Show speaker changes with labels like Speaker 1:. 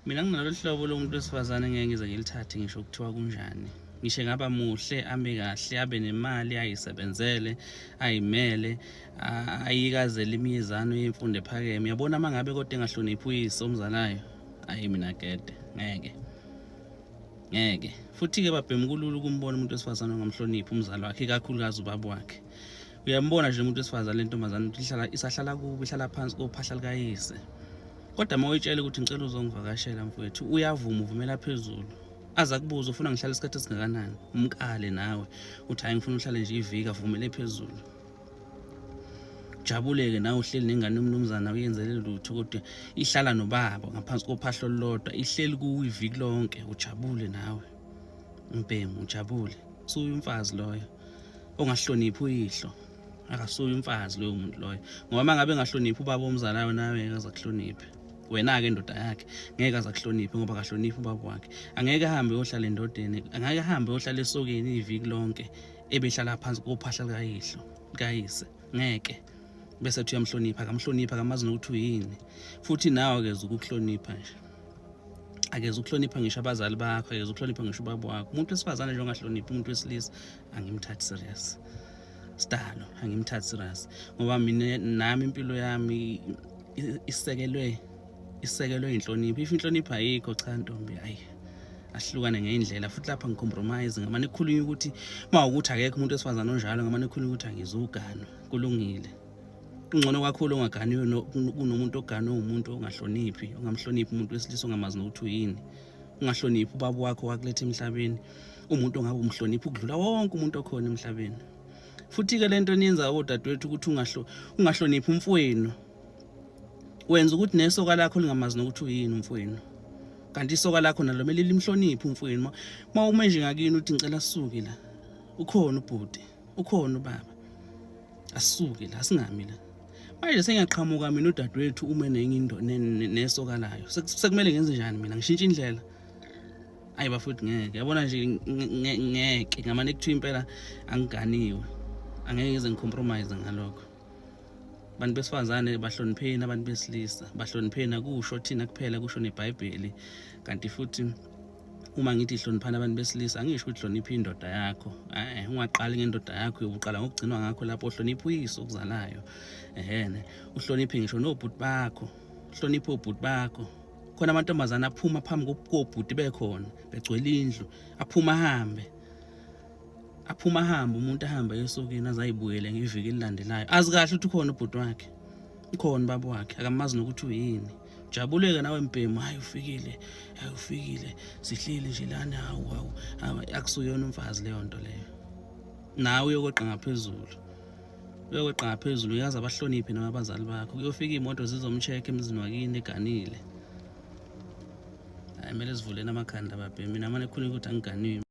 Speaker 1: Mina nginalolu hlobo lomuntu wesifazane ngeke ngize ngilithathe ngisho kuthiwa kunjani. Ngisho engaba muhle, ame kahle, abe nemali, ayisebenzele, ayimele, ayikazele imizano yemfundo ephakeme. Yabona uma ngabe kodwa engahloniphi uyise omzalayo, ayi mina gede, ngeke. Ngeke. Futhi-ke babhemu kulula ukumbona umuntu wesifazane ongamhloniphi umzali wakhe, ikakhulukazi ubaba wakhe. Uyambona nje umuntu wesifazane le ntombazane ukuthi ihlala isahlala kubo, ihlala phansi kophahla likayise. Kodwa uma uyitshela ukuthi ngicela uzongivakashela mfowethu, uyavuma uvumela phezulu. Aze akubuze ufuna ngihlale isikhathi esingakanani, umkale nawe uthi hhayi ngifuna uhlale nje iviki, avumele phezulu. Ujabuleke nawe uhleli nengane yomnumzana uyenzele lutho kodwa ihlala nobaba ngaphansi kophahla olulodwa ihleli kuwo iviki lonke ujabule nawe mbhemu ujabule suye umfazi loyo ongahloniphi uyihlo akasuye umfazi loyo muntu loyo ngoba uma ngabe engahloniphi ubaba omzalayo nawe ngeke aze akuhloniphe wena-ke indoda yakhe ngeke aze akuhloniphe ngoba akahloniphi ubaba wakhe angeke ahambe yohlala endodeni angeke ahambe yohlala esokeni iviki lonke ebehlala phansi kophahla likayihlo likayise ngeke bese ethi uyamhlonipha akamhloniphi akamazi nokuthi uyini futhi nawe akeze ukukuhlonipha nje akeze ukuhlonipha ngisho abazali bakho akeze ukuhlonipha ngisho ubaba wakho umuntu wesifazane nje ongahloniphi umuntu wesilisa angimthathi serious sidalo angimthathi serious ngoba mina nami impilo yami isekelwe isekelwe inhlonipho if inhlonipho ayikho cha ntombi ayi ahlukane ngeyindlela futhi lapha ngicompromise ngamane kukhulunywa ukuthi uma ukuthi akekho umuntu wesifazane onjalo ngamane kukhulunywa ukuthi angizuganwa kulungile kungcono kakhulu ongaganiwe kunomuntu oganwe umuntu ongahloniphi ongamhloniphi umuntu wesilisa ongamazi nokuthi uyini ungahloniphi ubaba wakho wakuletha emhlabeni umuntu ongabe umhloniphi ukudlula wonke umuntu okhona emhlabeni futhi-ke le nto niyenza odadewethu ukuthi ungahloniphi umfowenu wenza ukuthi nesoka lakho lingamazi nokuthi uyini umfowenu kanti isoka lakho nalo kumele limhloniphe umfowenu uma ume nje ngakini uthi ngicela sisuke la ukhona ubhuti ukhona ubaba asisuke la singami la manje sengiyaqhamuka mina udadewethu ume nenye into nesoka layo sekumele ngenze njani mina ngishintshe indlela ayi bafowethu ngeke yabona nje ngeke ngamane kuthiwa impela angiganiwe angeke ngize ngicompromise ngalokho abantu besifazane bahlonipheni abantu besilisa bahlonipheni akusho thina kuphela kusho nebhayibheli kanti futhi uma ngithi hloniphani abantu besilisa angisho ukuthi hlonipha indoda yakho eh ungaqali ngendoda yakho uyobuqala ngokugcinwa ngakho lapho uhlonipha uyise okuzalayo ehene uhloniphe ngisho nobhuti bakho uhloniphe obhuti bakho khona amantombazane aphuma phambi kobhuti bekhona begcwele indlu aphuma ahambe aphuma ahambe umuntu ahambe ayosokeni azayibuyele ngeviki elilandelayo azi kahle ukuthi ukhona ubhuti wakhe ukhona ubaba wakhe akamazi nokuthi uyini jabuleke nawe mbhemu hayi ufikile hayi ufikile sihleli nje lana hawu hawu akusuyona umfazi leyo nto leyo nawe uyokweqa ngaphezulu uyokweqa ngaphezulu uyazi abahloniphe noma abazali bakho kuyofika iy'moto zizomcheck emzini wakini eganile hayi kumele sivuleni amakhanda babhemi mina mane khuluma ukuthi angiganiwe.